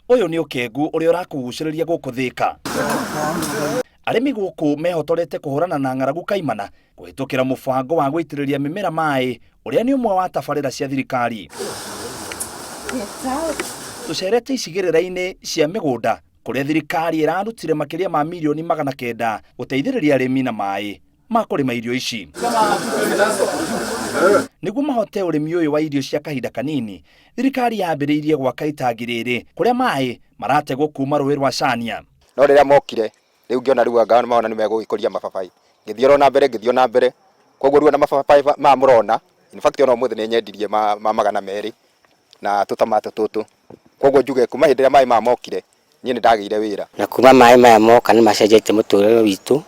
Ũyũ nĩ ũkengu ũrĩa ũrakũgucĩrĩria gũkũ Thĩka. Arĩmi gũkũ mehotorete kũhũrana na ng'aragu kaimana kũhĩtũkĩra mũbango wa gũitĩrĩria mĩmera maĩ ũrĩa nĩ ũmwe wa tabarĩra cia thirikari. Tũcerete icigĩrĩra-inĩ cia mĩgũnda kũrĩa thirikari ĩrarutire makĩria ma mirioni 900 gũteithĩrĩria arĩmi na maĩ ma kũrĩma irio ici. Nĩguo mahote ũrĩmi ũyũ wa irio cia kahinda kanini, thirikari yambĩrĩirie gwaka itangi rĩrĩ kũrĩa maĩ marategwo kuma rũĩ rwa Cania. No rĩrĩa mokire rĩu ngĩona rĩu anga mona nĩ megũgĩkũria mababaĩ, ngĩthiĩ oro na mbere, ngĩthiĩ o na mbere, koguo rĩu ona mababaĩ maya mũrona, in fact ona ũmũthĩ nĩ nyendirie ma 200 na tũtomato tũtũ, koguo njuge kuma hĩndĩ ĩrĩa maĩ maya mokire niĩ nĩ ndagĩire wĩra. Na kuma maĩ maya moka nĩ macenjetie mũtũrĩre witũ,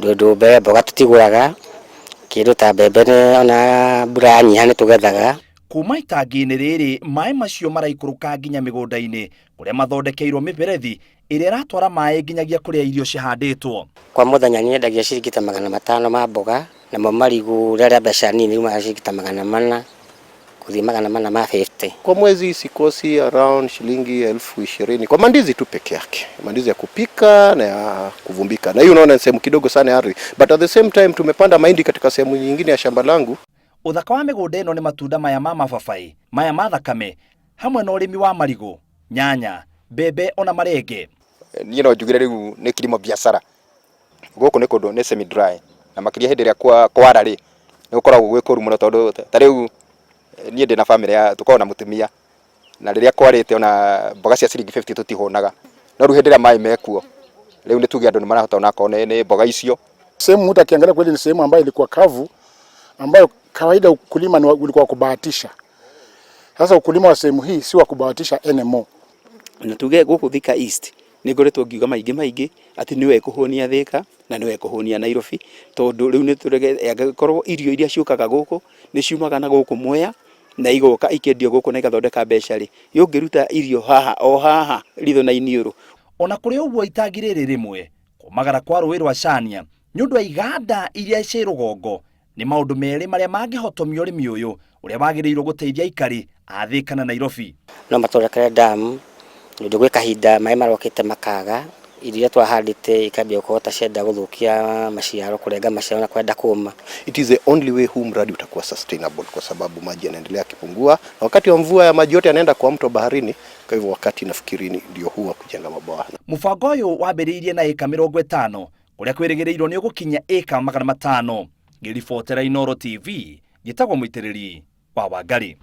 tondũ mbere mboga tũtigũraga, kĩndũ ta mbembe ona mbura yanyiha nĩ tũgethaga. Kuma itangi-inĩ rĩrĩ maĩ macio maraikũrũka nginya mĩgũnda-inĩ kũrĩa mathondekeirwo mĩberethi ĩrĩa ĩratwara maĩ nginyagia kũrĩa irio cihandĩtwo. Kwa mũthenya nyendagia ciringi ta 500 ma mboga, namo marigũ rĩrĩa mbeca nini riumaga ciringi ta 400 kũthiĩ 450. Kwa mwezi sikosi around shilingi 20,000 kwa mandizi tu peke yake, mandizi ya kupika na ya kuvumbika, na hiyo unaona ni sehemu kidogo sana ya ardhi, but at the same time tumepanda mahindi katika sehemu nyingine ya shamba langu. Ũthaka wa mĩgũnda ĩno nĩ matunda maya ma mababaĩ, maya ma thakame, hamwe na ũrĩmi wa marigũ, nyanya, mbembe ona marenge. Niĩ no njugire rĩu nĩ kilimo biashara, gũkũ nĩ kũndũ nĩ semi dry, na makĩria hĩndĩ ĩrĩa kwara rĩ, nĩ gũkoragwo gwĩ kũru mũno tondũ ta rĩu niĩ ndĩna bamĩrĩ ya tũkoragwo na mũtumia, na rĩrĩa kwarĩte ona mboga cia ciringi 50 tũtihũnaga, no rĩu hĩndĩ ĩrĩa maĩ mekuo, rĩu nĩ tuge andũ nĩ marahota onakorwo nĩ mboga icio. Sehemu mtu akiangalia kweli ni sehemu ambayo ilikuwa kavu, ambayo kawaida ukulima ni ulikuwa kubahatisha. Sasa ukulima wa sehemu hii si wa kubahatisha anymore. Na tuge gũkũ Thika East nĩ ngoretwo ngiuga maingĩ maingĩ atĩ nĩwe kũhũnia Thika na nĩwe kũhũnia Nairobi, tondũ rĩu nĩ tũrege angĩkorwo irio iria ciũkaga gũkũ nĩ ciumaga na gũkũ Mwea na igoka ikendio gũkũ na igathondeka mbeca rĩ, ũngĩruta irio haha o haha ritho na iniũrũ. Ona kũrĩ ũguo itangi rĩrĩ rĩmwe kũmagara kwa rũĩ rwa Cania nĩ ũndũ wa iganda iria ciĩ rũgongo nĩ maũndũ merĩ marĩa mangĩhotomia ũrĩmi ũyũ ũrĩa wagĩrĩirwo gũteithia aikari a Thika na Nairobi. No matũrekere damu nĩ ũndũ gwĩ kahinda maĩ marokĩte makaga, irio iria twahandĩte ikambia gũkorwo ta cienda gũthũkia maciaro, kũrenga maciaro na kwenda kũma. It is the only way huu mradi utakuwa sustainable kwa sababu maji yanaendelea yakipungua, na wakati wa mvua ya maji yote yanaenda kwa mto baharini. Kwa hivyo wakati nafikiri ndio huu wa kujenga mabwawa. Mũbango ũyũ wambĩrĩirie na ĩka 50 kũrĩa kwĩrĩgĩrĩirwo nĩ ũgũkinya ĩka 500. Ngĩribotera Inooro TV, njĩtagwo Mũitĩrĩri wa Wangari.